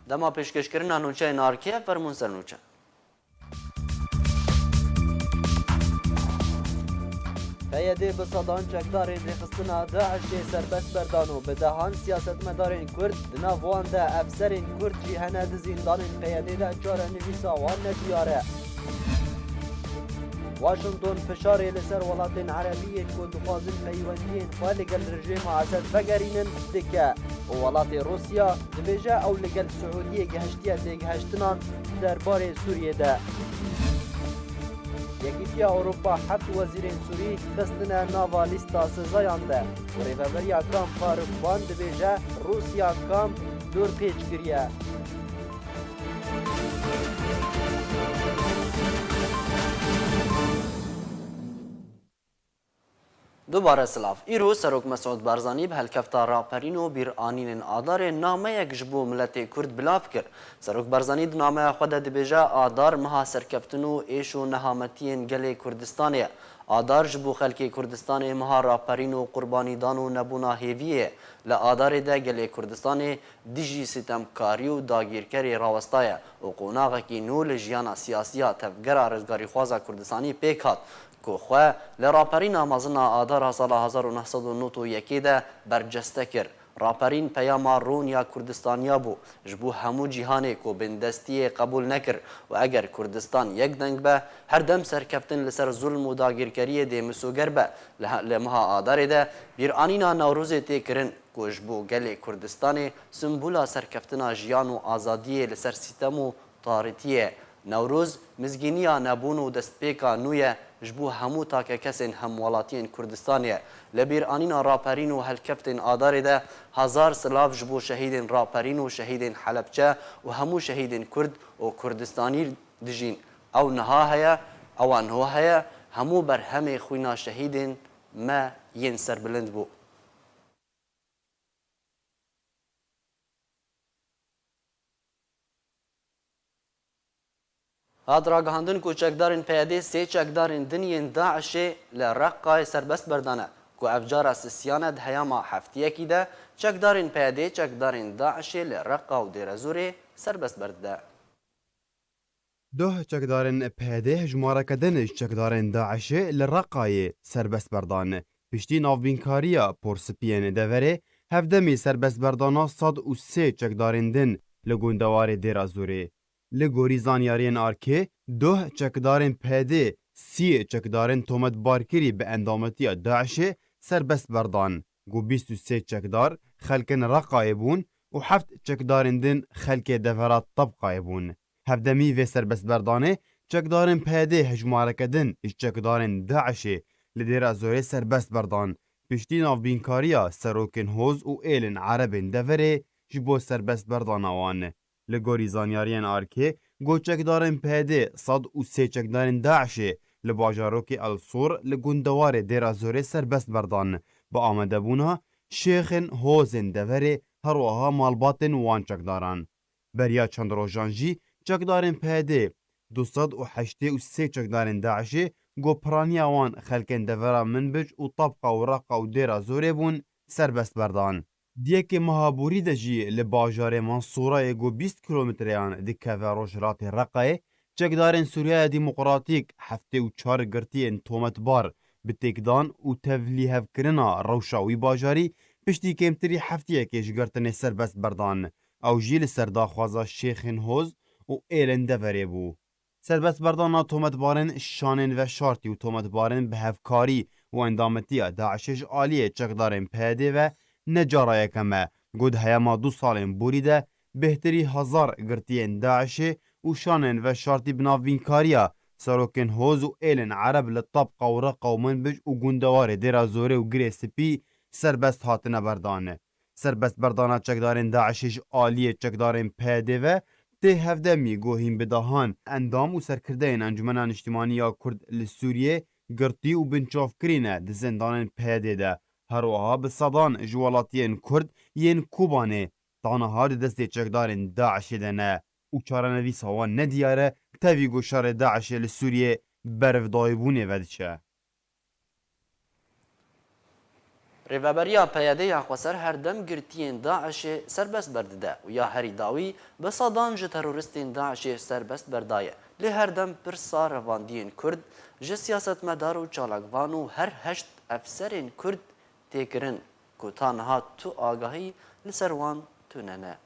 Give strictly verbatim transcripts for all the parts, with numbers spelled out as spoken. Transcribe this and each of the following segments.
Dema pêşkêşkirina nûçeyên arkê, fermûn ser nûçe. P Y D bi sedan çekdarên rêxistina DAIŞ'ê serbest berdan û bi dehan siyasetmedarên Kurd, di nav wan de efserên Kurd jî hene, di zîndanên P Y D de çarenivîsa wan nediyar e. Washington fişarê li ser welatên Erebî yên ku dixwazin peywendiyên xwe li gel rejêma Esed vegerînin dike û welatê Rûsya dibêje ew li gel Siûdiyê gihiştiye têgihiştinan derbarê Sûriyê de. Yekîtiya Ewropa heft wezîrên Sûrî xistine nava lîsta sizayan de û rêveberiya kampa Rukban dibêje Rûsya kamp dorpêç kiriye. Dubare silav. Îro Serok Mesûd Barzanî bi helkefta raperîn û bîranînên Adarê nameyek ji bo miletê Kurd bilav kir. Serok Barzanî di nameya xwe de dibêje, Adar meha serkeftin û êş û nehametiyên gelê Kurdistanê ye. Adar ji bo xelkê Kurdistanê meha raperîn û qurbanîdan û nebûna hêviyê ye. Li Adarê de gelê Kurdistanê dijî sitemkarî û dagîrkerê rawestaye û qonaxekî nû li jiyana siyasî ya Tevgera Rizgarîxwaza Kurdistanî pêk hat, ku xwe li raperîna mezin a Adara sala hezar û neh sed û nod û yekê de berceste kir. Raperîn peyama rûn ya Kurdistaniya bû, ji bo hemû cîhanê ku bindestiyê qebûl nekir û eger Kurdistan yek deng be, her dem serkeftin li ser zulm û dagîrkeriyê dê misoger be. Li he-, li meha Adarê de bîranîna Newrozê tê kirin, ku ji bo gelê Kurdistanê simbola serkeftina jiyan û azadiyê li ser sîtem û tarîtiyê ye. Newroz, mizgîniya nebûn û destpêka nû ye ji bo hemû takekesên hemwelatiyên Kurdistanê ye. Li bîranîna raperîn û helkeftên Adarê de hezar silav ji bo şehîdên raperîn û şehîdên Helebçe û hemû şehîdên Kurd û Kurdistanî dijîn. Ew niha heye, ewa niho heye, hemû berhemê xwîna şehîdên me yên serbilind bû. Hat ragihandin ku çekdarên P Y D sê çekdarên din yên DAIŞ'ê li Reqayê serbest berdane, ku ev cara sisiyan e di heyama heftiyekî de çekdarên P Y D çekdarên DAIŞ'ê li Reqa û Dêrezorê serbest berdide. Duh çekdarên P Y D hejmareke din ji çekdarên DAIŞ'ê li Reqayê serbest berdan. Piştî navbînkariya Porspiyên Deverê, hevdemî serbestberdana sed û sê çekdarên din li gundewarê Dêra Zorê. Li gorî zanyariyên arkê, duh çekdarên P Y D sî çekdarên tometbarkirî bi endametiya DAIŞ'ê serbest berdan. Ku bîst û sê çekdar xelkên Reqayê bûn û heft çekdarên din xelkê devera Tebqayê bûn. Hevdemî vê serbestberdanê çekdarên P Y D hejmareke din ji çekdarên DAIŞ'ê li Dêra Zorê serbest berdan. Piştî navbînkariya serokên hoz û êlên erebên deverê ji bo serbestberdana wan. Li gorî zanyariyên arkê, got çekdarên P Y D sed û sê çekdarên DAIŞ'ê li bajarokê El Sûr li gundewarê Dêra Zorê serbest berdan. Bi amadebûna şêxên hozên deverê, herwiha malbatên wan çekdaran. Beriya çend rojan jî çekdarên P Y D du sed û heştê û sê çekdarên DAIŞ'ê ku piraniya wan xelkên devera Minbic û Tabqa û Reqa û Dêra Zorê bûn, serbest berdan. Di yekê meha borî de jî li bajarê Mansûrayê ku bîst kîlometreyan dikeve rojhilatê Reqayê, çekdarên Sûriyeya Demokratîk heftê û çar girtiyên tometbar bi têkdan û tevlîhevkirina rewşa wî bajarî piştî kêmtirî heftiyekê ji girtinê serbest berdan. Ew jî li ser daxwaza şêxên hoz û êlên deverê bû. Serbestberdana tometbarên şanên veşartî û tometbarên bi hevkarî û endametiya DAIŞ'ê ji aliyê çekdarên P Y D ve ne cara yekem e. Got heyama du salên borî de bêhtirî hezar girtiyên DAIŞ'ê û şanên veşartî bi navbînkariya serokên hoz û êlên ereb li Tabqa û Reqa û Minbic û gundewarê Dêra Zorê û Girê Spî serbest hatine berdan. Serbestberdana çekdarên DAIŞ'ê ji aliyê çekdarên P Y D ve tê hevdemî ku hîn bi dehan endam û serkirdeyên Encûmena Niştimanî ya Kurd li Sûriyê girtî û binçavkirî ne di zindanên P Y D de. Herwiha bi sedan ji welatiyên Kurd yên Kobanê ta niha di destê çekdarên DAIŞ'ê de ne û çarenivîsa wan nediyar e, tevî ku şerê DAIŞ'ê li Sûriyê bervdayîbûnê vediçe. Rêveberiya P Y D'ê ya xweser her dem girtiyên DAIŞ'ê serbest berdide û ya herî dawî bi sedan ji teroristên DAIŞ'ê serbest berdaye. Lê her dem pirsa revandiyên Kurd ji siyasetmedar û çalakvan û her heşt efserên Kurd tê kirin ku ta niha tu agahî li ser wan tune ne.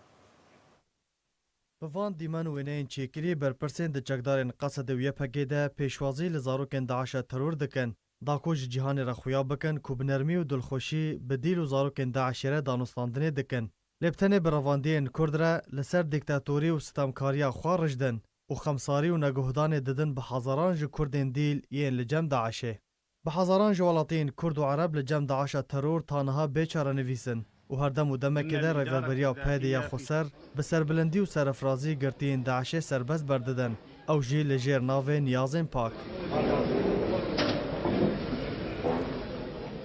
Bi van dîmen û wêneyên çêkirî, berpirsên di çekdarên Qesedê û Y P G'ê de pêşwazî li zarokên DAIŞ'ê teror dikin, da ku ji cîhanê re xuya bikin ku bi nermî û dilxweşî bi dîl û zarokên DAIŞ'ê re danûstandinê dikin. Lê bi tenê bi revandiyên Kurd re li ser dîktatorî û sitemkariya xwe rijdin û xemsarî û neguhdanê didin bi hezaran ji Kurdên dîl yên li cem DAIŞ'ê. Bi hezaran ji welatiyên Kurd û Ereb li cem DAIŞ'ê teror ta niha bê çarenivîs in û her dem û demekê de Rêveberiya P Y D'ê ya xweser bi serbilindî û serefrazî girtiyên DAIŞ'ê serbest berdidin, ew jî li jêr navê niyazên pak.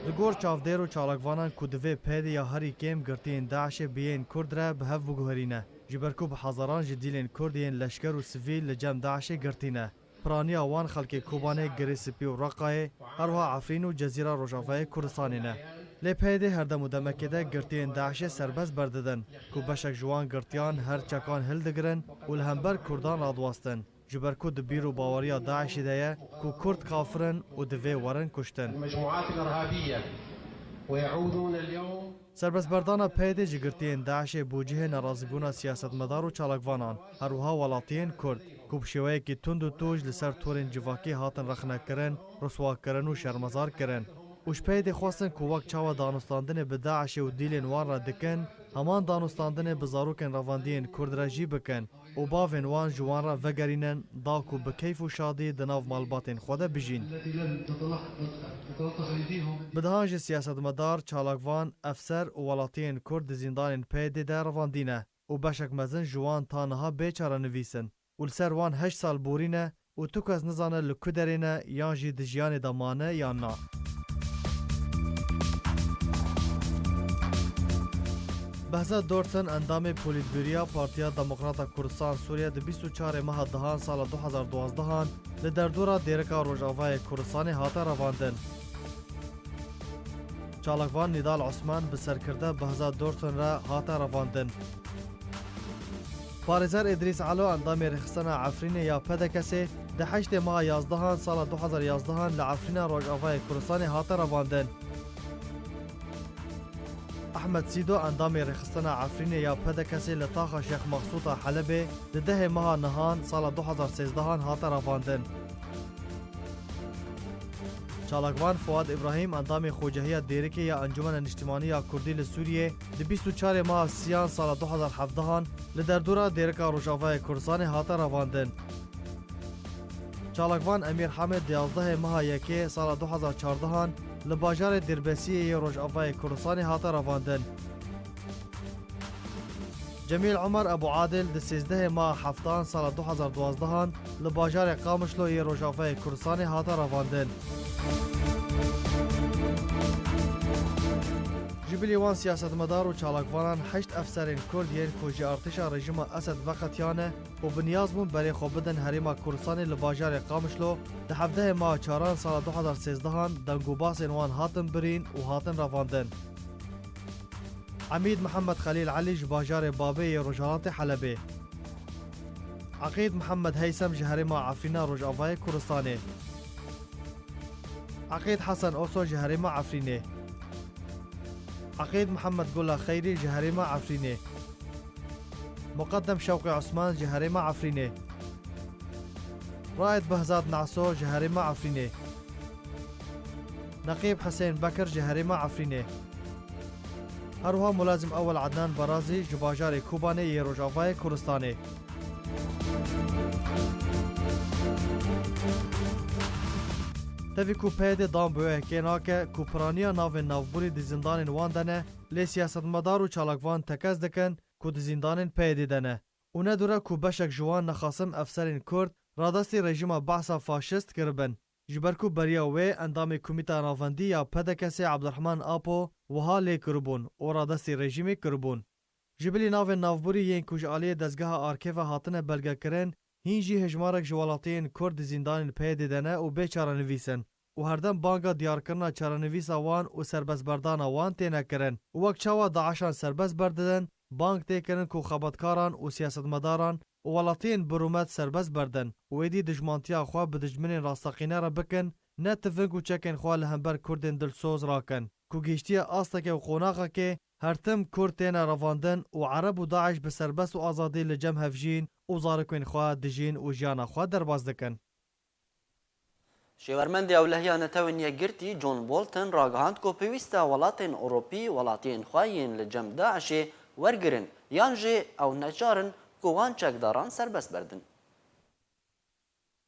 Li gor çavdêr û çalakvanan ku divê P Y D'ê ya herî kêm girtiyên DAIŞ'ê bi yên Kurd re bi hev biguherîne, ji ber ku bi hezaran ji dîlên Kurd yên leşker û sivîl li cem DAIŞ'ê girtî ne. Piraniya wan xelkê Kobanê, Girê Spî û Reqayê, her wiha Efrîn û Cezîra Rojavayê Kurdistanê ne. Lê P Y D'ê her dem û demekê de girtiyên DAIŞ'ê serbest berdidin, ku beşek ji wan girtiyan her çekan hildigirin û li hember Kurdan radiwestin, ji ber ku di bîr û baweriya DAIŞ'ê de ye ku Kurd kafir in û divê werin kuştin. المجموعات الإرهابية ويعودون اليوم Serbestberdana P Y D'ê ji girtiyên DAIŞ'ê bû cihê nerazîbûna siyasetmedar û çalakvanan, her wiha welatiyên Kurd, ku bi şêweyekî tund û tûj li ser torên civakî hatin rexnekirin, riswakirin û şermezar kirin. Û ji P Y D'ê xwestin ku wek çawa danûstandinê bi DAIŞ'ê û dîlên wan re dikin, heman danûstandinê bi zarokên revandiyên Kurd re jî bikin û bavên wan ji wan re vegerînin, da ku bi keyf û şadî di nav malbatên xwe de bijîn. التي لم تتلق-، تتلطخ أيديهم. Bi dehan ji siyasetmedar, çalakvan, efser û welatiyên Kurd di zîndanên P Y D'ê de revandî ne û beşek mezin ji wan ta niha bê çarenivîs in û li ser wan heşt sal borî ne û tu kes nizane li ku derê ne yan jî di jiyanê de mane yan na. Behzat Dortun, endamê Polîtbûroya Partiya Demokrata Kurdistan Sûriye, di bîst û çarê meha dehan sala du hezar duwazdehan li derdora Dêrika Rojavayê Kurdistanê hate revandin. Çalakvan Nîdal Osman bi serkirde Behzat Dortun re hate revandin. Parêzer Îdrîs Elo, endamê Rêxistina Efrînê ya P D K'ê, di heştê meha yazdehan sala du hezar yazdehan li Efrîna Rojavayê Kurdistanê hate revandin. Ehmed Sîdo, endamê Rêxistina Efrînê ya P D K'ê, li taxa Şêx Mexsûta Helebê di dehê meha nihan sala du hezar sêzdehan hate revandin. Çalakvan Fuad Îbrahîm, endamê Xocehiya Dêrikê ya Encûmena Niştimanî ya Kurdî li Sûriyê, di bîst û çarê meha siyan sala du hezar hevdehan li derdora Dêrika Rojavayê Kurdistanê hate revandin. Çalakvan Emîr Hemed di yazdehê meha yekê sala du hezar çardehan li bajarê Dêrbesiyê yê Rojavayê Kurdistanê hate revandin. Cemîl Omer Ebu Adil di sêzdehê meha heftan sala du hezar duwazdehan li bajarê Qamişlo yê Rojavayê Kurdistanê hate revandin. Ji bilî wan siyasetmedar û çalakvanan heşt efserên Kurd yên ku ji artêşa rejîma Esed veqetiyane û bi niyaz bûn berê xwe bidin Herêma Kurdistanê li bajarê Qamişlo di hevdehê meha çaran sala du hezar sêzdehan deng û basên wan hatin birîn û hatin revandin. Emîd Mihemed Xelîl Elî ji bajarê Babê yê rojhilatê Helebê. Eqîd Mihemed Heysem ji herêma Efrîna Rojavayê Kurdistanê. Eqîd Hesen Oso ji herêma Efrînê. Eqîd Mihemed Gula Xeyrî ji herêma Efrînê. Muqeddem Şewqî Osman ji herêma Efrînê. Raed Behzat Naso ji herêma Efrînê. Neqîb Hisên Bekir ji herêma Efrînê. Her wiha Mulazim Ewel Ednan Barazî ji bajarê Kobanê yê Rojavayê Kurdistanê. Tevî ku P Y D dan bi wê yekê nake ku piraniya navên navborî di zîndanên wan de ne, lê siyasetmedar û çalakvan tekez dikin ku di zîndanên P Y D de ne. Û ne dûr e ku beşek ji wan nexasim efserên Kurd radestî rejîma Behsa faşist kiribin. Ji ber ku beriya wê endamê Komîta Navendî ya P D K'ê Ebdurehman Apo wiha lê kiribûn û radestî rejîmê kiribûn. Ji bilî navên navborî yên ku ji aliyê dezgeha Arkê ve hatine belgekirin, hîn jî hejmarek ji welatiyên Kurd di zîndanên P Y D de ne û bê çarenivîs in û herdem banga diyarkirina çarenivîsa wan û serbestberdana wan têne kirin û wek çawa DAIŞan serbest berdidin, bang tê kirin ku xebatkaran û siyasetmedaran û welatiyên bi rûmet serbest berdin û êdî dijmantiya xwe bi dijminên rasteqîne re bikin, ne tiving û çekên xwe li hember Kurdên dilsoz rakin, ku gihiştiye asteke û qonaxekê her tim Kurd têne revandin û Ereb û DAIŞ bi serbest û azadî li cem hev jîn û zarokên xwe dijîn û jiyana xwe derbas dikin. Şêwermendê Ewlehiya Netewên Yekgirtî John Bolton ragihand ku pêwîst e welatên Ewropî welatiyên xwe yên li cem DAIŞê wergirin yan jî ew neçar in ku wan çekdaran serbest berdin.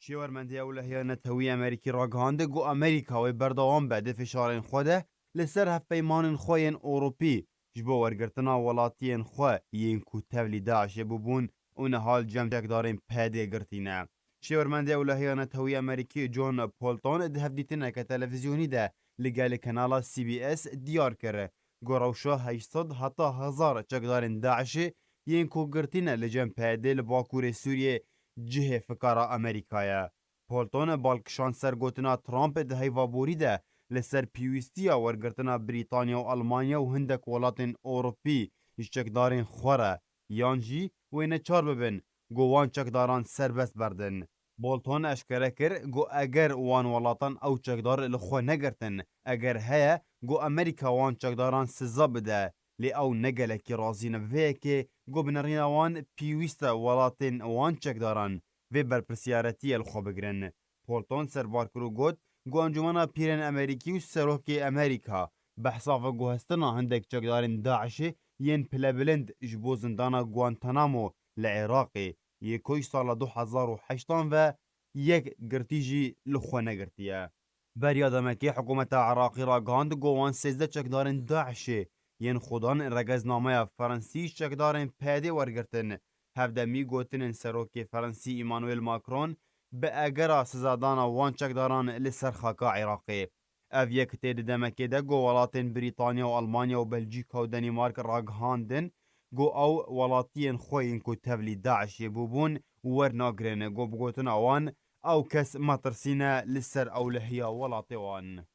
Şêwermendê Ewlehiya Netewî Amerîkî ragihand ku Amerîka wê berdewam be di fişarên xwe de li ser hevpeymanên xwe yên Ewropî ji bo wergirtina welatiyên xwe yên ku tevlî DAIŞê bûbûn û niha li cem çekdarên PYDê girtî ne. Şêwermendê Ewlehiya Netewî Amerîkî John Bolton di hevdîtineke televîzyonî de li gelê kanala C B S diyar kir ku rewşa heşt sed heta hezar çekdarên DAIŞê yên ku girtî ne li cem PYDê li Bakurê Sûriyê cihê fikara Amerîka ye. Bolton bal kişand ser gotina Trump di heyva borî de li ser pêwîstiya wergirtina Brîtanya û Elmanya û hindek welatên Ewropî ji çekdarên xwe re yan jî wê neçar bibin ku wan çekdaran serbest berdin. Bolton eşkere kir ku eger wan welatan ew çekdar li xwe negirtin, eger heye ku Amerîka wan çekdaran siza bide, lê ew ne gelekî razî ne bi vê yekê ku bi nerîna wan pêwîst e welatên wan çekdaran vê berpirsiyaretiyê li xwe bigirin. Bolton serbar kir û got ku Encûmena Pîrên Amerîkî û Serokê Amerîka behsa veguhestina hindek çekdarên DAIŞê yên pilebilind ji bo zindana Guantanamo li Iraqê yê ku ji sala du hezar û heştan ve yek girtî jî li xwe negirtiye. Beriya demekê hikûmeta Iraqî ragihand ku wan sêzdeh çekdarên DAIŞê yên xudan regeznameya Fransî ji çekdarên PYDê wergirtin. Hevdemî gotinên serokê Fransî Emmanuel Macron bi egera sizadana wan çekdaran li ser xaka Iraqê. Ev yek tê di demekê de ku welatên Brîtanya û Elmanya û Belcîka û Danîmark ragihandin ku ew welatiyên xwe yên ku tevlî DAIŞê bûbûn wernagirin, ku bi gotina wan ew kes metirsî ne li ser ewlehiya welatê wan.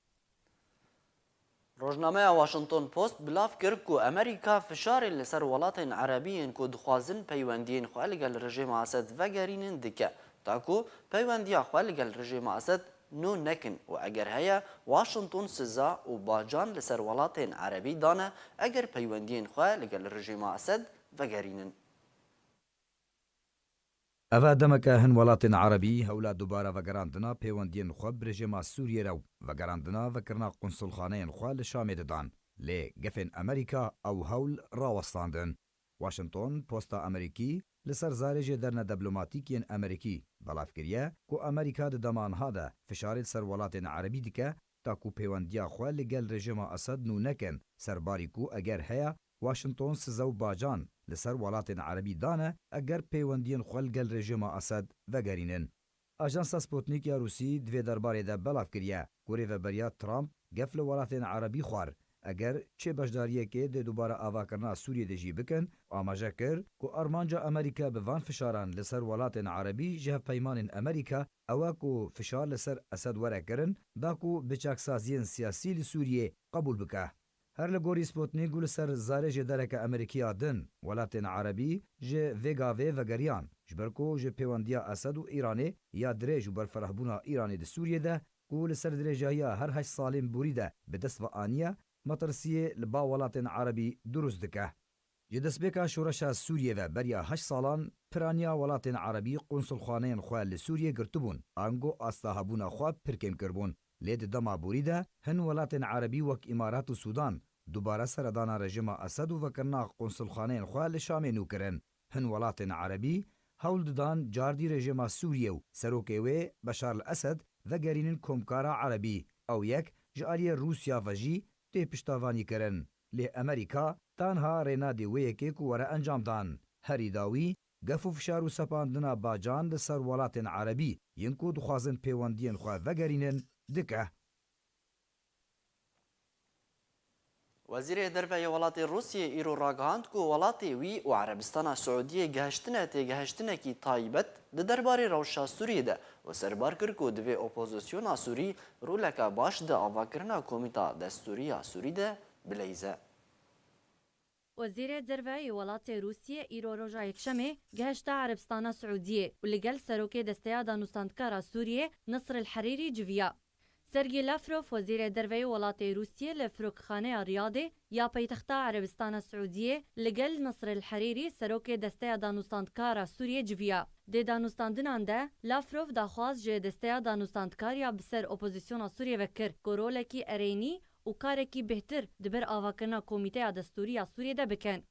Rojnameya Washington Post bilav kir ku Amerîka fişarên li ser welatên Erebî yên ku dixwazin peywendiyên xwe li gel rejêma Esed vegerînin dike, ta ku peywendiya xwe li gel rejêma Esed nû nekin û eger heye, Washington siza û bacan li ser welatên Erebî dane eger peywendiyên xwe li gel rejêma Esed vegerînin. Eva demeke hin welatên Erebî hewla dubare vegerandina pêwendiyên xwe bi rejêma Sûriyê re û vegerandina vekirina qunsulxaneyên xwe li Şamê didan. Lê gefên Amerîka ew hewl rawestandin. Washington Posta Amerîkî li ser zarê jêderine diplomatîk yên Amerîkî belav kiriye ku Amerîka di dema niha de fişarê li ser welatên Erebî dike ta ku pêwendiya xwe li gel rejêma Esed nû nekin, serbarî ku eger heye, Washington size û bacan li ser welatên Erebî dane eger pêwendiyên xwe li gel rejêma Esed vegerînin. Ajansa Sputnik ya Rûsî di vê derbarê de belav kiriye ku rêveberiya Trump gef li welatên Erebî xwar, eger çê beşdariyekê di dubare avakirina Sûriyê de jî bikin, amaje kir ku armanca Amerîka bi van fişaran li ser welatên Erebî ji hevpeymanên Amerîka ew e ku fişar li ser Esed were kirin, da ku bi çaksaziyên siyasî li Sûriyê qebûl bike. Her li gorî Sputnik û li ser zarê jêdereke Amerîkî ya din, welatên Erebî ji vê gavê vegeriyan, ji ber ku ji pêwendiya Esed û Îranê ya dirêj û berfirehbûna Îranê di Sûriyê de ku li ser dirêjahiya her heşt salên borî de bi dest ve aniye, metirsiyê li ba welatên Erebî dirust dike. Ji destpêka şoreşa Sûriyê ve beriya heşt salan piraniya welatên Erebî qunsulxaneyên xwe li Sûriyê girtibûn, ango asta hebûna xwe pir kêm kiribûn. Lê di dema borî de hin welatên Erebî wek Îmarat û Sûdan dubare seredana rejîma Esed û vekirina qunsulxaneyên xwe li Şamê nû kirin. Hin welatên Erebî hewl didan cardî rejîma Sûriyê û serokê wê Beşar el Esed vegerînin komkara Erebî. Ew yek ji aliyê Rûsya ve jî tê piştavanî kirin. Lê Amerîka tanha rê nade wê yekê ku were encam dan. Herî dawî gef û fişar û sepandina bacan li ser welatên Erebî yên ku dixwazin pêwendiyên xwe vegerînin dike. Û Wezîrê Derve yê welatê Rûsiyê îro ragihand ku welatê wî û Erebistana Siûdiyê gehiştine têgehiştinekî taybet di derbarê rewşa Sûriyê de û serbar kir ku divê opozisyona Sûrî roleke baş di avakirina komîta destûrî ya Sûrî de bileyze. Wezîrê Derve yê welatê Rûsiyê îro roja Yekşemê gehişta Erebistana Siûdiyê û li gel serokê Desteya Danûstandkara Sûriyê Nisr el Herîrî civiya. Sergî Lavrov, wezîrê derve yê welatê Rûsiyê li Firokxaneya Riyadê ya paytexta Erebistana Siûdiyê, li gel Nisr el Herîrî, serokê Desteya Danûstandkara Sûriyê civiya. Di danûstandinan de Lavrov daxwaz ji Desteya Danûstandkar ya bi ser opozisyona Sûriyê ve kir ku rolekî erênî û karekî bêhtir di ber avakirina Komîteya Destûrî ya Sûriyê de bikin.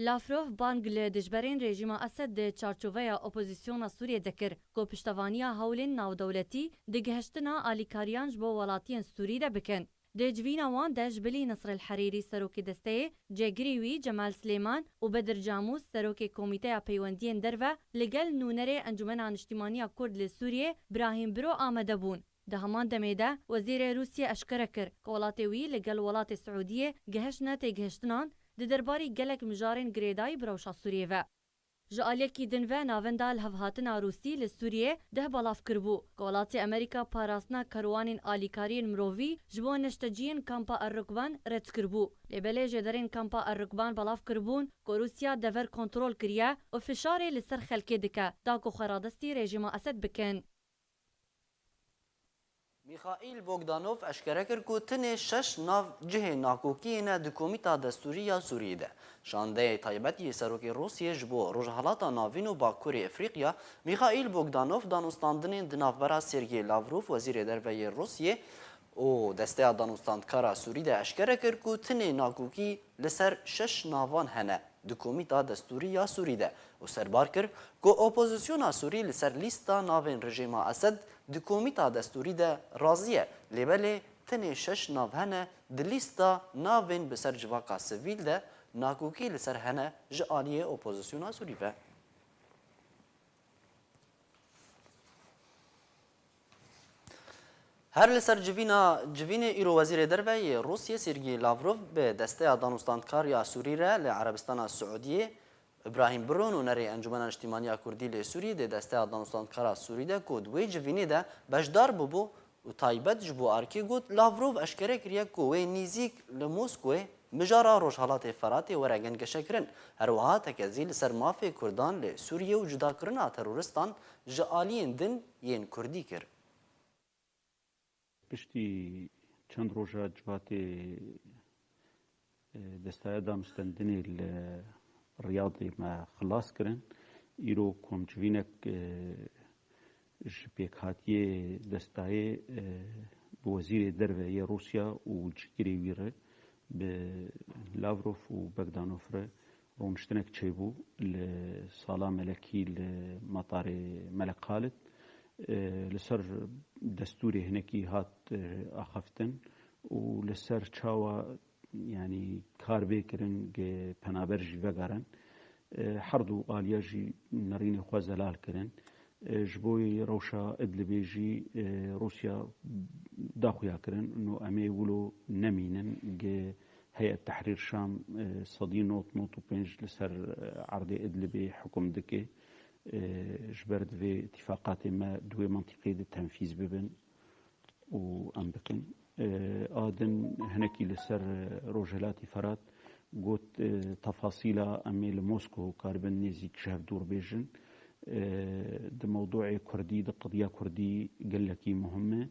Lavrov bang li dijberên rejîma Esed di çarçoveya opozisyona Sûriyê de kir ku piştevaniya hewlên navdewletî di gihiştina alîkariyan ji bo welatiyên Sûrî de bikin. Di civîna wan de ji bilî Nisr el Herîrî serokê desteyê, cêgirî wî Cemal Silêman û Bedir Camûs serokê Komîteya Peywendiyên Derve li gel nûnerê Encûmena Niştîmaniya Kurd li Sûriyê Birahîm Biro amade bûn. Di heman demê de wezîrê Rûsiyê eşkere kir ku welatê wî li gel welatê Siûdiyê gihiştine têgihiştinan di derbarî gelek mijarên girêdayî bi rewşa Sûriyê ve. Ji aliyekî din ve navenda lihevhatina Rûsî li Sûriyê deh belav kiribû ku welatê Amerîka parastina karwanên alîkariyên mirovî ji bo neşteciyên kampa El Rukban red kiribû. Lê belê jêderên kampa El Rukban belav kiribûn ku Rûsya dever kontrol kiriye û fişarê li ser xelkê dike da ku xwe radestî rejîma Esed bikin. Mîxaîl Bogdanov eşkere kir ku tenê şeş nav cihê nakokiyê ne di Komîta Destûrî ya Sûriyê de. Şandeyê taybet yê Serokê Rûsiyê ji bo Rojhelata Navîn û Bakurê Efrîqya, Mîxaîl Bogdanov danûstandinên di navbera Sergey Lavrov, Wezîrê Derve yê Rûsiyê, û Desteya Danûstandkara Sûrî de eşkere kir ku tenê nakokî li ser şeş navan hene di Komîta Destûrî ya Sûrî de û serbar kir ku opozisyona Sûrî li ser lîsta navên rejîma Esed di Komîta Destûrî de razî ye, lê belê tenê şeş nav hene di lîsta navên bi ser civaka sivîl de nakokî li ser hene ji aliyê opozisyona Sûrî ve. Her li ser civîna, civînê îro Wezîrê Derve yê Rûsiyê Sergey Lavrov bi Desteya Danûstandkar ya Sûrî re li Erebistana Siûdiyê, Îbrahîm Biro, nûnerê Encûmena Niştîmaniya Kurdî li Sûrî di Desteya Danûstandkara Sûrî de ku di wê civînê de beşdar bûbû û taybet ji bo arkê got, Lavrov eşkere kiriye ku wê nîzîk li Moskowê mijara Rojhelatê Feratê were gengeşekirin. Her wiha tekezî li ser mafê Kurdan li Sûriyê û cudakirina teroristan ji aliyên din yên Kurdî kir. Piştî çend roja civatê, e, Destaya Danûstendinê li Riyadê me xilas kirin. Îro komcivînek, e, ji pêkhatiyê destayê, e, bi Wezîrê Derve yê Rûsya û cîgirê wî re, bi Lavrov û Bogdanov re rûniştinek çêbû li sala Melekî li matarê Melek Xalid. E, li ser destûrê hinekî hat, e, axaftin û li ser çawa, yanî, kar bê kirin ge penaber jî vegerin. E, her du aliya jî nerînê xwe zelal kirin. E, ji bo rewşa Idlibê jî, e, Rûsya daxuya kirin, no em ê wilo nemînin ge Heyet Tehrîr Şam, e, sedî nod nod û pênc li ser, e, erdê Idlibê hukum dike. E, ji ber divê îtîfaqatê me di wê mentiqê de tenfîz bibin û em bikin. E, a din hinekî li ser, e, Rojhilatî Ferat got, e, tefasîla em ê li Mosko karibin nêzîk ji hev dûr bêjin. E, di mewduê Kurdî, di qediya Kurdî gelekî muhim e.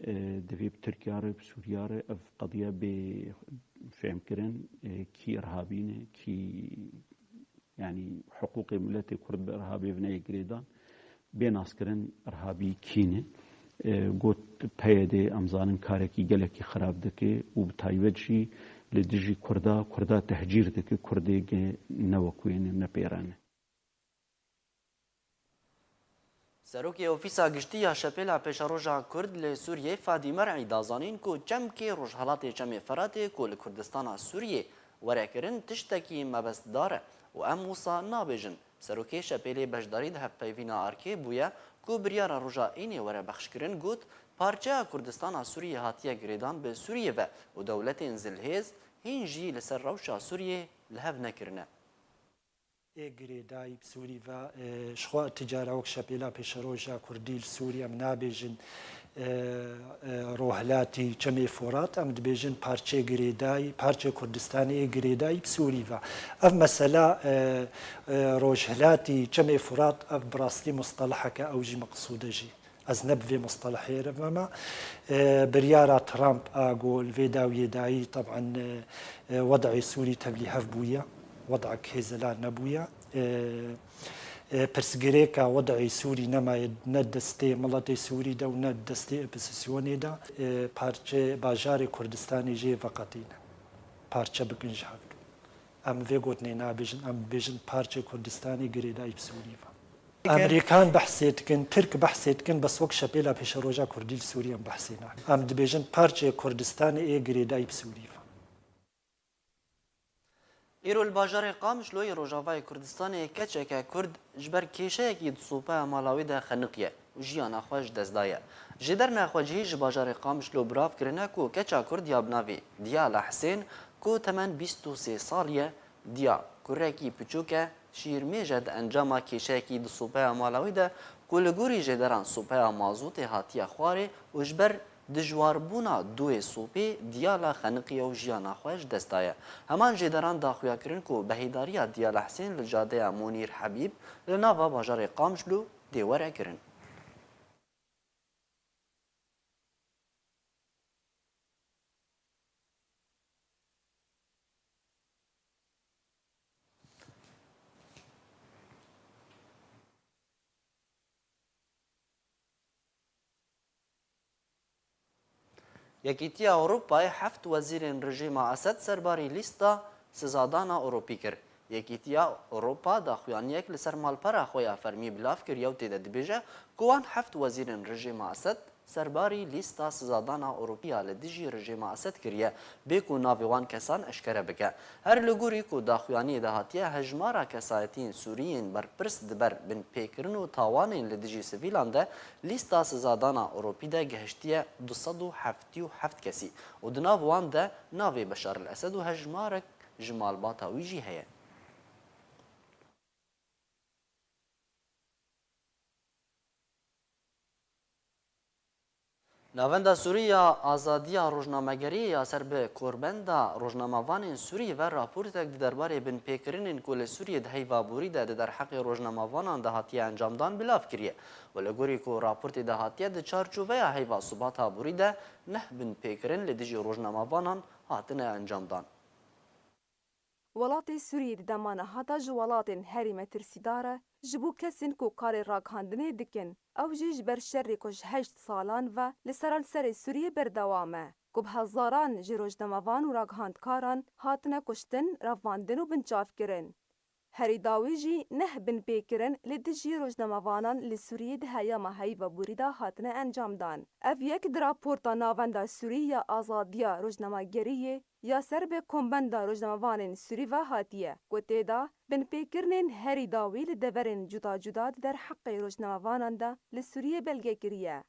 E, divê bi Tirkiya re, bi Sûriya re ev qediya bê fêhmkirin, e, kî irhabî ne, kî, yanî, hiqûqê miletê Kurd bi irhabê ve neyê girêdan, bê naskirin irhabî kî ne. E, got, P Y D, em zanin, karekî gelekî xirab dike û bi taybet jî li dijî Kurda, Kurda tehcîr dike, Kurdê ge ne wek wê ne, ne pê re ne. Serokê Ofîsa Giştî ya Şepêla Pêşeroja Kurd li Sûriyê Fadî Mer'î da zanîn ku çemkê Rojhelatê Çemê Feratê ku li Kurdistana Sûriyê were kirin tiştekî mebestdar e û em wisa nabêjin. Serokê Şepêlê beşdarî di hevpeyvîna arkê bûye ku biryara roja Înê were bexşkirin got, Parçeya Kurdistana Sûriyê hatiye girêdan bi Sûriyê ve û dewletên zilhêz hîn jî li ser rewşa Sûriyê li hev nekirine. Ê girêdayî bi Sûrî ve, e, ji xwe ti cara wek Şepêla Pêşeroja Kurdî li Sûrî em nabêjin, e, e, Rohilatî Çemê Forat, em dibêjin parçeyê girêdayî, parçeyê Kurdistanê ê girêdayî bi Sûrî ve. Ev mesela, e, e, Rojhilatî Çemê Forat, ev bi rastî musteleheke ew jî meqsûd e jî. Ez ne bi vê mustelehê re me, e, biryara Trump a ku li vê dawiyê dayî, teb'en, e, e, wed'ê Sûrî tevlîhev bûye, wed'ek hêzela nebûye. E, e, pirsgirêka wed'ê Sûrî nemaye ne destê miletê Sûrî de û ne destê opozîsyonê de. E, parçe bajarê Kurdistanê jê veqetîne. Parçe bikin ji hevdû. Em vê gotinê nabêjin, em dibêjin parçê Kurdistanê girêdayî bi Sûrî ve. Amerîkan behsê dikin, Tirk behsê dikin, bes wek Şepêla Pêşeroja Kurdî li Sûrî em behsê nakin. Em dibêjin parçeyê Kurdistanê ê girêdayî bi Sûrî ve. Îro li bajarê Qamişloyê Rojavayê Kurdistanê keçeke Kurd ji ber kêşeyekî di sopeya mala wê de xeniqiye û jiyana xwe ji dest daye. Ji dernexwecihî ji bajarê Qamişlo birav kirine ku keça Kurd ya bi navê Diyala Hisên ku temen bîst û sê salî ye, diya kurekî piçûk e, şîrmêj e di encama kêşeyekî di sopeya mala wî de ku li gorî jêderan sopeya mazotê hatiye xwarê û ji ber dijwarbûna duyê sopê diyala xeniqiye û jiyana xwe ji dest daye. Heman jêderan da xuyakirin ku behêdariya Diyala Hisên li cadeya Munîr Hebîb li nava bajarê Qamişlo dê were kirin. Yekîtiya Ewropayê heft wezîrên rejîma Esed serbarî lîsta sizadana Ewropî kir. Yekîtiya Ewropa daxuyaniyek li ser malpera xwe ya fermî bilav kiriye û tê de dibêje ku wan heft wezîrên rejîma Esed serbarî lîsta sizadana Ewropî ya li dijî rejîma Esed kiriye, bê ku navê wan kesan eşkere bike. Her li gorî ku daxuyaniyê de hatiye, hejmara kesayetiyên Sûrî yên berpirs di ber binpêkirin û tawanên li dijî sivîlan de lîsta sizadana Ewropî de gihiştiye du sed û heftê û heft kesî û di nav wan de navê Beşar el Esed û hejmarek ji malbata wî jî heye. Navenda Sûrî ya Azadiya Rojnamegeriyê ya ser bi korbenda rojnamevanên Sûrî ve raportek di derbarê binpêkirinên ku li Sûriyê di heyva borî de di derheqê rojnamevanan de hatiye encamdan bilav kiriye. Û li gorî ku raportê de hatiye, di çarçoveya heyva Subata borî de neh binpêkirin li dijî rojnamevanan hatine encamdan. Welatê Sûriyê di dema niha de ji welatên herî metirsîdar e, ji bo kesên ku karê ragihandinê dikin, ew jî ji ber şerê ku ji heşt salan ve li seranserê Sûriyê berdewam e, ku bi hezaran ji rojnamevan û ragihandkaran hatine kuştin, revandin û binçavkirin. Herî dawî jî neh binpêkirin li dijî rojnamevanan li Sûriyê di heyama heyva borî de hatine encamdan. Ev yek di raporta Navenda Sûrî ya Azadiya Rojnamegeriyê ya ser bi Kombenda Rojnamevanên Sûrî ve hatiye, ku tê de binpêkirinên herî dawî li deverên cuda cuda di derheqê rojnamevanan de li Sûriyê belge kiriye.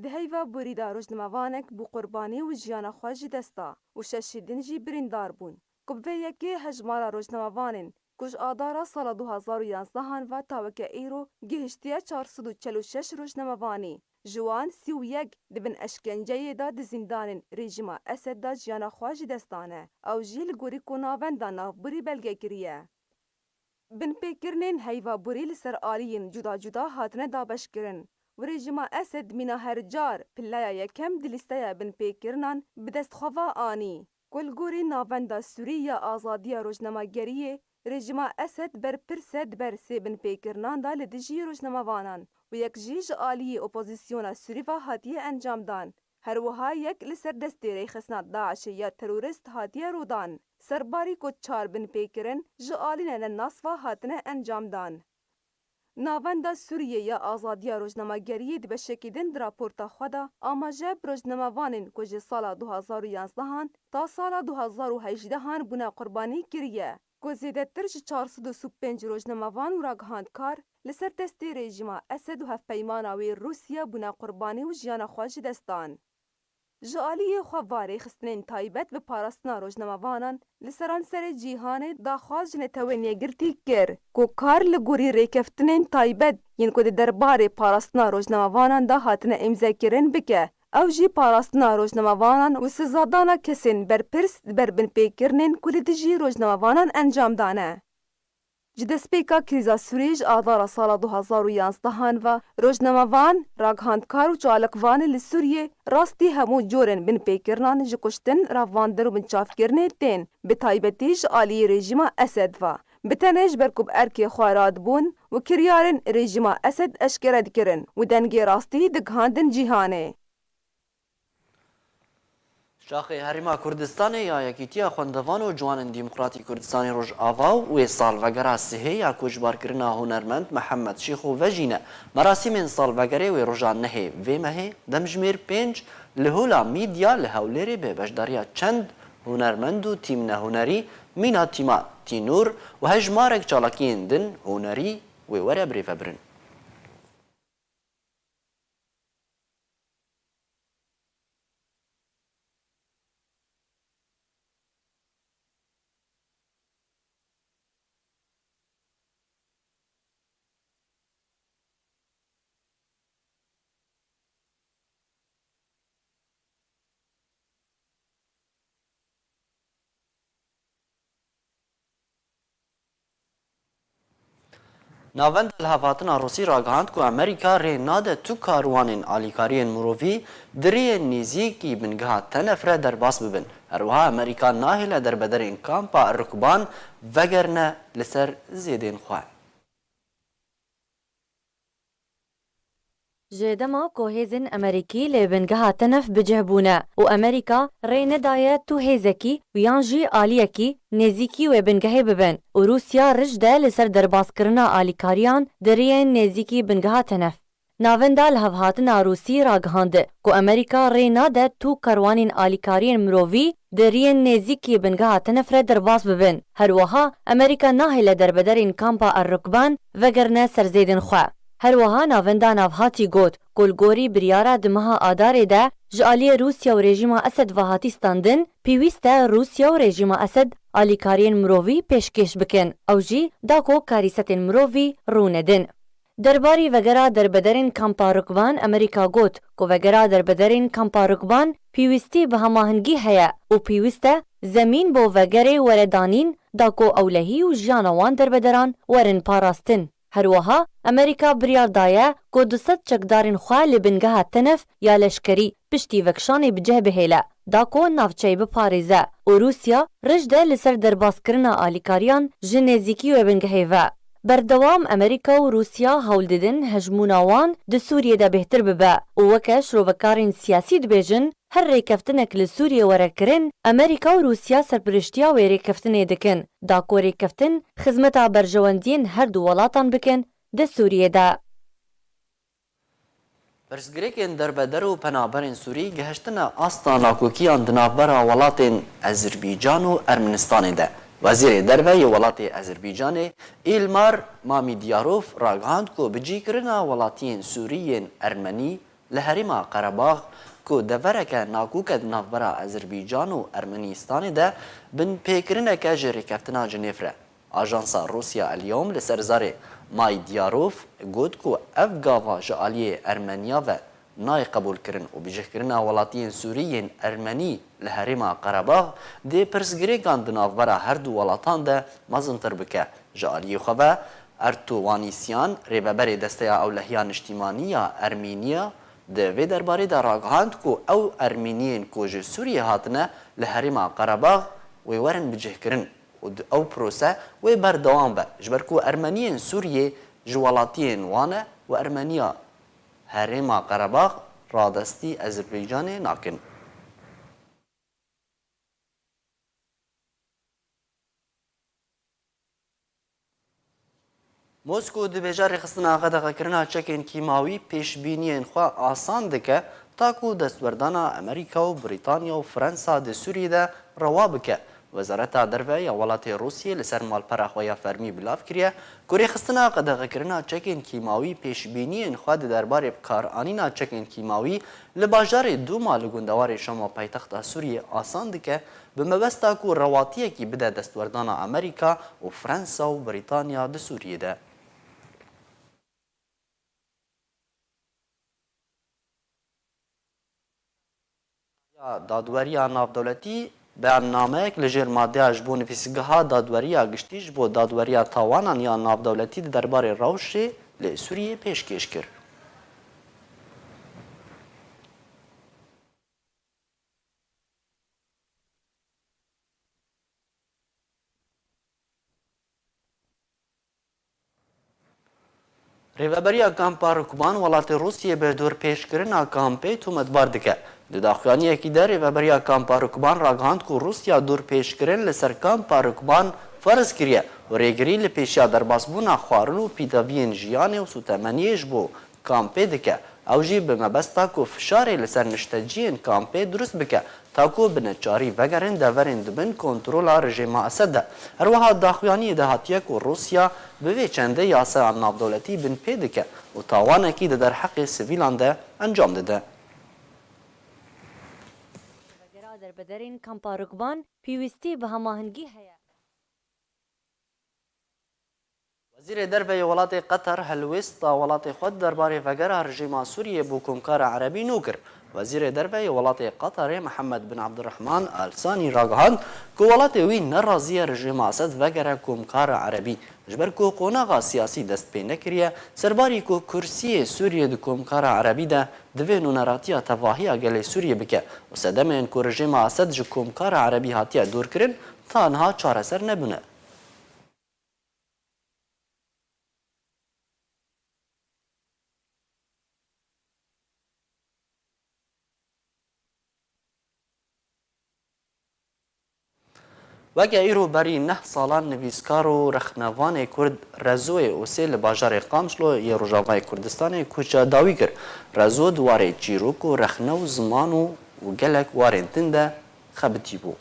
Di heyva borî de rojnamevanek bû qurbanî û jiyana xwe ji dest da û şeşî din jî birîndar bûn, ku bi vê yekê hejmara rojnamevanên ku ji adara sala du hazar û yanzdehan ve ta weke îro gihiştiye çar sed û çel û şeş rojnamevanî. Ji wan sî û yek di bin eşkenceyê de di zîndanên rejîma Esed de jiyana xwe ji dest dane. Ew jî li gorî ku navenda navborî belge kiriye. Binpêkirinên heyva borî li ser aliyên cuda cuda hatine dabeşkirin û rejîma Esed mîna her car pileya yekem di lîsteya binpêkirinan bi dest xwe ve anî. Ku li gorî Navenda Sûrî ya Azadiya Rojnamegeriyê, rejîma Esed berpirs e di ber sê binpêkirinan de li dijî rojnamevanan û yek jî ji aliyê opozisyona Sûrî ve hatiye encamdan. Her wiha yek li ser destê rêxistina DAIŞê ya terorîst hatiye rûdan. Serbarî ku çar binpêkirin ji alî nenenas ve hatine encamdan. Navenda Sûriyê ya Azadiya Rojnamegeriyê di beşekî din di raporta xwe de amaje bi rojnamevanên ku ji sala du hazar û yanzdehan ta sala du hazar û hejdehan bûne qurbanî kiriye, ku zêdetir ji çar sed û sî û pênc rojnamevan û ragihandkar li ser destê rejîma Esed û hevpeymana wê Rûsya bûne qurbanî û jiyana xwe ji dest dan. Ji aliyê xwe va rêxistinên taybet bi parastina rojnamevanan li seranserê cîhanê daxwaz ji Netewên Yekgirtî kir ku kar li gorî rêkeftinên taybet yên ku di derbarê parastina rojnamevanan de hatine îmzekirin bike. Ew jî parastina rojnamevanan û sizadana kesên berpirs di ber binpêkirinên ku li dijî rojnamevanan encam dane. Ji destpêka krîza Sûriyê ji Adara sala du hazar û yanzdehan ve rojnamevan, raghandkar û çalakvan li Sûriyê rastî hemû corên binpêkirinan ji kuştin, revandin û binçavkirinê tên, bi taybetî ji aliyê rejîma Esed ve. Bi tenê ji ber ku bi erkê xwe radibûn û kiryarên rejîma Esed eşkere dikirin û dengê rastî digihandin cîhanê. Şaxê Herêma Kurdistanê ya Yekîtiya Xwendevan û Ciwanên Demokratî Kurdistanê Rojava û wê salvegera sihê ya koçbarkirina hunermend Mihemed Şêxo ve jî ne. Merasîmên salvegerê wê roja nehê vê mehê demjimêr pênc li Hola Mîdya li Hewlêrê bi beşdariya çend hunermend û tîmne hunerî, mîna tîma Tînûr û hejmarek çalakiyên din hunerî wê were birêvebirin. Navenda Lihevhatina Rûsî ragihand ku Amerîka rê nade tu karwanên alîkariyên mirovî di riyên nêzîkî bingeha Tenef re derbas bibin. Her wiha Amerîka nahêle derbedarên kampa Rukban vegerine li ser zêdên xwe. Ji dema ku hêzên Amerîkî li bingeha Tenef bi cih bûne û Amerîka rê nedaye tu hêzekî û yan jî aliyekî nêzîkî wê bingehê bibin û Rûsya rij de li ser derbaskirina alîkariyan di riyên nêzîkî bingeha Tenef. Navenda Lihevhatina Rûsî ragihand ku Amerîka rê nade tu karwanên alîkariyên mirovî di riyên nêzîkî bingeha Tenef re derbas bibin. Her wiha Amerîka nahêle derbedarên kampa Er Rukban vegerine ser zêdên xwe. Her wiha Navenda Navhatî got ku li gorî biryara di meha Adarê de ji aliyê Rûsya û rejîma Esed ve hatî standin, pêwîst e Rûsya û rejîma Esed alîkariyên mirovî pêşkêş bikin, ew jî da ku karîsetên mirovî rûnedin. Derbarî vegera derbedarên kampa Rukban Amerîka got ku vegera derbedarên kampa Rukban pêwîstî bi hemahingî heye û pêwîst e zemîn bo vegerê were danîn da ku ewlehî û jiyana wan derbedaran werin parastin. Her wiha Amerîka biryar daye ku du sed çekdarên xwe li bingeha Tenef ya leşkerî piştî vekişanê bi cih bihêle, da ku navçeyê biparêze û Rûsya rij de li ser derbaskirina alîkariyan ji nêzîkî wê bingehê ve. Berdewam Amerîka û Rûsya hewl didin hejmûna wan di Sûriyê de bêhtir bibe û weke şrovekarên siyasî dibêjin, her rêkeftinek li Sûriyê were kirin, Amerîka û Rûsya serpiriştiya wê rêkeftinê dikin, da ku rêkeftin xizmeta berjewendiyên her du welatan bikin di Sûriyê de. Pirsgirêkên derbeder û penaberên Sûrî gihiştine asta nakokiyan di navbera welatên Ezîrbîcan û Ermenistanê de. Wezîrê Derve yê welatê Ezîrbîcanê Îlmar Mamîdiyarov ragihand ku bi cîkirina welatiyên Sûrî yên Ermenî li herêma Qerebax ku devereke nakok e di navbera Ezîrbîcan û Ermenîstanê de binpêkirineke ji rêkeftina Cinêv re. Ajansa Rûsya El-Yom li ser zarê May Diyarov got ku ev gava ji aliyê Ermeniya ve nayê qebûlkirin û bicihkirina welatiyên Sûrî yên Ermenî li herêma Qerebax dê pirsgirêkan di navbera her du welatan de mezintir bike. Ji aliyê xwe ve Erto Wanîsyan, rêveberê Desteya Ewlehiya Niştîmanî ya Ermîniya, di vê derbarê de ragihand ku ew Ermîniyên ku ji Sûriyê hatine li herêma Qerebax wê werin bicihkirin. Û di ew prose wê berdewam be, ji ber ku Ermeniyên Sûriyê ji welatiyên wan e û Ermeniya Herêma Qerebax radestî Ezerbaycanê nakin. Mosko dibêje rêxistina qedexekirina çekên kîmawî pêşbîniyên xwe asan dike, ta ku destwerdana Amerîka û Brîtanya û Fransa di Sûriyê de rewa bike. Wezareta Derve ya welatê Rûsiyê li ser malpera xwe ya fermî bilav kiriye ku rêxistina qedexekirina çekên kîmawî pêşbîniyên xwe di derbarê bikaranîna çekên kîmawî li bajarê Dûma li gundewarê Şama paytexta Sûriyê asan dike, bi mebesta ku rewatiyekî bide destwerdana Amerîka û Fransa û Brîtanya di Sûriyê de. Ya dadweriya navdewletî beyannameyek li jêr madeya ji bo nivîsgeha dadweriya giştî ji bo dadweriya tawanan ya navdewletî di derbarê rewşê li Sûriyê pêşkêş kir. Rêveberiya Kampa Rukban welatê Rûsiyê bi dorpêçkirina kampê tometbar dike. Di daxuyaniyekî de Rêveberiya Kampa Rukban ragihand ku Rûsya dorpêçkirin li ser Kampa Rukban ferz kiriye û rêgirî li pêşiya derbasbûna xwarin û pîdaviyên jiyanê û sûtemeniyê ji bo kampê dike. Ew jî bi mebesta ku fişarê li ser nişteciyên kampê dirust bike, ta ku bi neçarî vegerin deverên di bin kontrola rejîma Esed de. Her wiha daxuyaniyê de hatiye ku Rûsya bi vê çendê yasayan navdewletî binpê dike û tawanekî di derheqê sivîlan de encam dide. Vegera derbederên kampa Rukban pêwîstî bi hemahingî heye. Wezîrê Derve yê welatê Qeter helwêsta welatê xwe di derbarê vegera rejîma Sûriyê bo Komkara Erebî nû kir. Wezîrê Derve yê welatê Qeterê Mihemed bin Abdurrahman Al Sanî ragihand ku welatê wî ne razî ye rejîma Esed vegere Komkara Erebî, ji ber ku qonaxa siyasî dest pê nekiriye, serbarî ku kursiyê Sûriyê di Komkara Erebî de divê nûneratiya tevahiya gelê Sûriyê bike û sedemên ku rejîma Esed ji Komkara Erebî hatiye dûrkirin, ta niha çareser nebûne. Weke îro berî neh salan nivîskar û rexnevanê Kurd Rezoyê Osê li bajarê Qamişlo yê Rojavayê Kurdistanê koça dawî kir. Rezo di warê çîrok û rexne û ziman û, û gelek warên din de xebitî bû.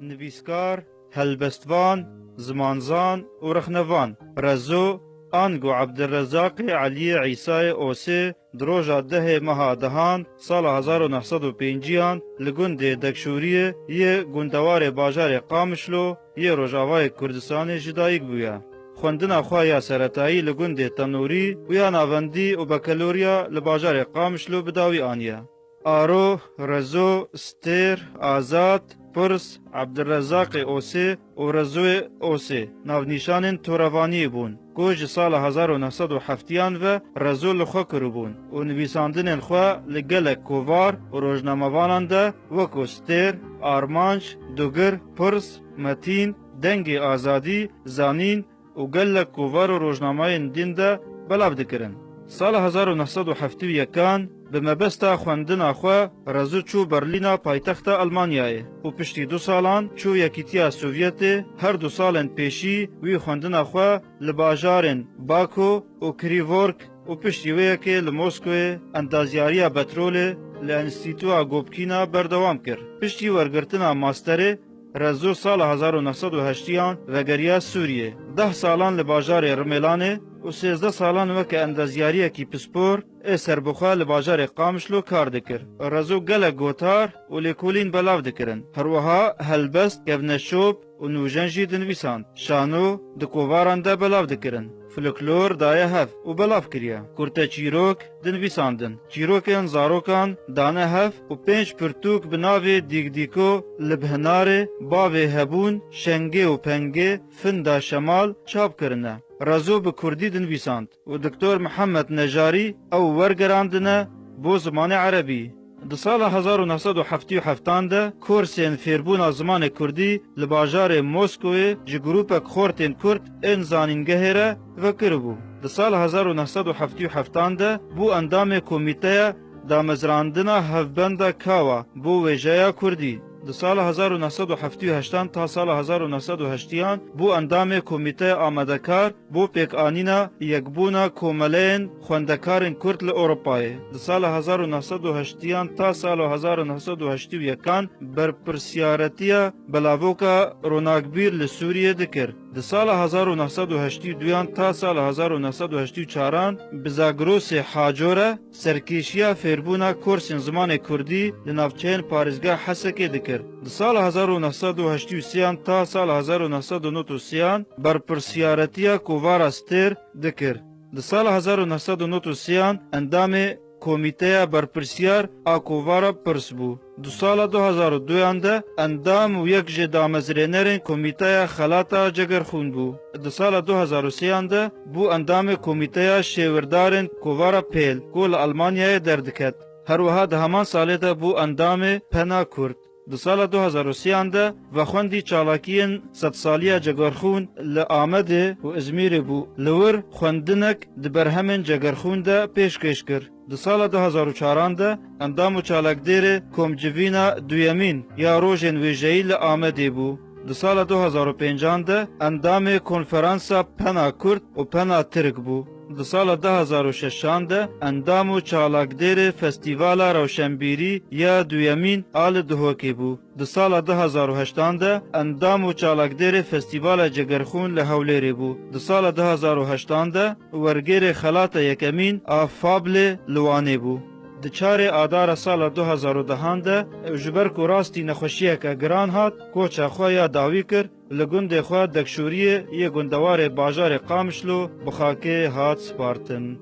Nivîskar, helbestvan, zimanzan û rexnevan Rezo, ango Ebdirrezaqê Eliyê Îsayê Osê di roja dehê meha dehan sala hezar û neh sed û pêncî an li gundê Dekşûriyê yê gundewarê bajarê Qamişlo yê Rojavayê Kurdistanê ji dayik bûye. Xwendina xwe ya seretayî li gundê Tenûrî û ya navendî û bekeloriya li bajarê Qamişlo bi dawî aniye. Aro, Rezo, Stêr, Azad, Pirs, Ebdirrezaqê Osê û Rezoyê Osê navnîşanên torevaniyê bûn ku ji sala hezar û neh sed û heftî an ve Rezo li xwe kiribûn û nivîsandinên xwe li gelek kovar û rojnamevanan de weko Stêr, Armanc, Dugir, Pirs, Metîn, Dengê Azadî, Zanîn, û gelek kovar û rojnamayên din de belav dikirin. Sala hezar û neh sed û heftê û yek an bi mebesta xwendina xwe Rezo çû Berlîna paytexta Elmanyayê û piştî du salan çû Yekîtiya Sovyetê, her du salên pêşî wî xwendina xwe li bajarên Bako û Krivork û piştî wê yekê li Moskoyê endazyariya petrolê li Enstîtuya Gopkîna berdewam kir. Piştî wergirtina masterê, Rezo sala hezar û neh sed û heştî an vegeriya Sûriyê. Deh salan li bajarê Rimêlanê û sêzdeh salan weke endazyariyekî pispor ê serbixwe li bajarê Qamişlo kar dikir. Rezo gelek gotar û lêkolîn belav dikirin. Her wiha helbest, kevneşop û nûjen jî dinivîsand. Şano di kovaran de belav dikirin. Folklor daye hev û belav kiriye. Kurteçîrok dinivîsandin. Çîrokên zarokan dane hev û pênc pirtûk bi navê Dîgdîko, Li Bihnarê, Bavê Hebûn, Şengê û Pengê, Finda Şemal çap kirine. Rezo bi kurdî dinivîsand û Doktor Mihemed Nejarî ew wergerandine bo zimanê erebî. Di sala hezar û neh sed û heftê û heft an de korsên fêrbûna zimanê kurdî li bajarê Moskoyê ji grûpek xortên kurd ên zanîngehê re vekiribû. Di sala hezar û neh sed û heftê û heft an de bû endamê Komîteya Damezrandina Hevbenda Kawa bo Wêjeya Kurdî. Di sala hezar û neh sed û heftê û heştan ta sala hezar û neh sed û heştiyan bû endamê Komîteya Amadekar bo pêkanîna Yekbûna Komeleyên Xwendekarên Kurd li Ewropayê. Di sala hezar û neh sed û heştiyan ta sala hezar û neh sed û heştê û yekan berpirsiyaretiya belavoka ronakbîr li Sûriyê dikir. Di sala hezar û neh sed û heştê û duyan ta sala hezar û neh sed û heştê û çaran bi Zagrosê Haco re serkêşiya fêrbûna korsên zimanê kurdî li navçeyên parêzgeha Hesekê dikir. Di sala hezar û neh sed û heştê û sêyan ta sala hezar û neh sed û nod û sêyan berpirsiyaretiya Kovara Stêr dikir. Di sala hezar û neh sed û nod û sêyan endamê Komîteya Berpirsiyar a Kovara Pirs bû. Di sala du hezar û duyan de endam û yek ji damezrênerên Komîteya Xelata Cegerxûn bû. Di sala du hezar û sêyan de bû endamê Komîteya Şêwirdarên Kovara Pêl ku li Almanyayê derdiket. Her wiha di heman salê de bû endamê Pena Kurd. Di sala du hezar û sêyan de vexwendî çalakiyên sedsaliya Cegerxûn li Amedê û Izmîrê bû. Li wir xwendinek di berhemên Cegerxûn de pêşkêş kir. Di sala du hezar û çaran de endam û çalakdêrê Komcivîna Duyemîn ya Rojên Wêjeyî li Amedê bû. Di sala du hezar û pêncan de endamê Konferansa Pena Kurd û Pena Tirk bû. Di sala du hezar û şeşan de endam û çalakdêrê Festîvala Rewşenbîrî ya Duyemîn a li Duhokê bû. Di sala du hezar û heştan de endam û çalakdêrê Festîvala Cegerxûn li Hewlêrê bû. Di sala du hezar û heştan de wergêrê xelata yekemîn a Fablê li Wanê bû. Di çarê Adara sala du hezar û dehan de ji ber ku rastî nexweşiyeke giran hat, koça xwe ya dawî kir, li gundê xwe Dekşûriyê yê gundewarê bajarê Qamişlo bi xakê hat spartin.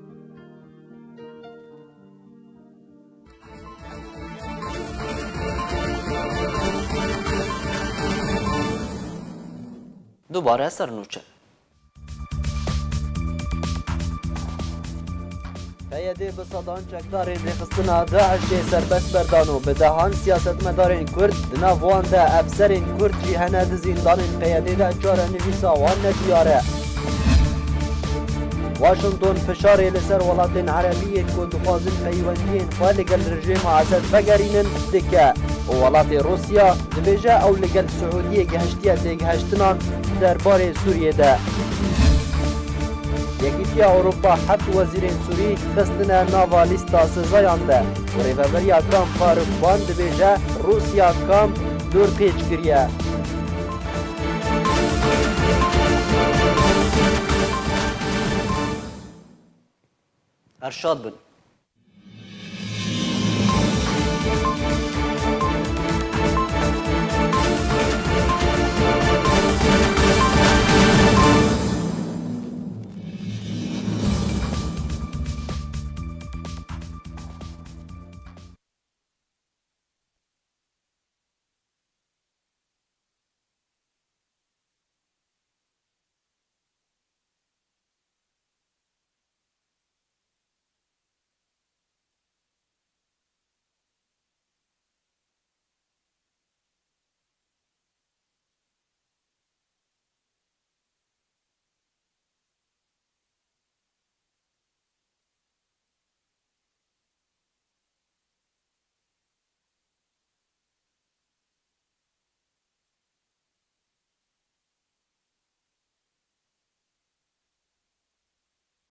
Dubare ser nûçe. P Y D bi sedan çekdarên rêxistina DAIŞê serbest berdan û bi dehan siyasetmedarên Kurd, di nav wan de efserên Kurd jî hene, di zîndanên P Y D de çarenivîsa wan nediyar e. Washington fişarê li ser welatên Erebî yên ku dixwazin peywendiyên xwe li gel rejêma Esed vegerînin dike û welatê Rûsya dibêje ew li gel Siûdiyê gihiştiye têgihiştinan derbarê Sûriyê de. Yekîtiya Ewropa heft wezîrên Sûrî xistine nava lîsta sizayan de û rêveberiya Kam Faruk Xan dibêje Rûsya Kam dorpêç kiriye. Her şad bin.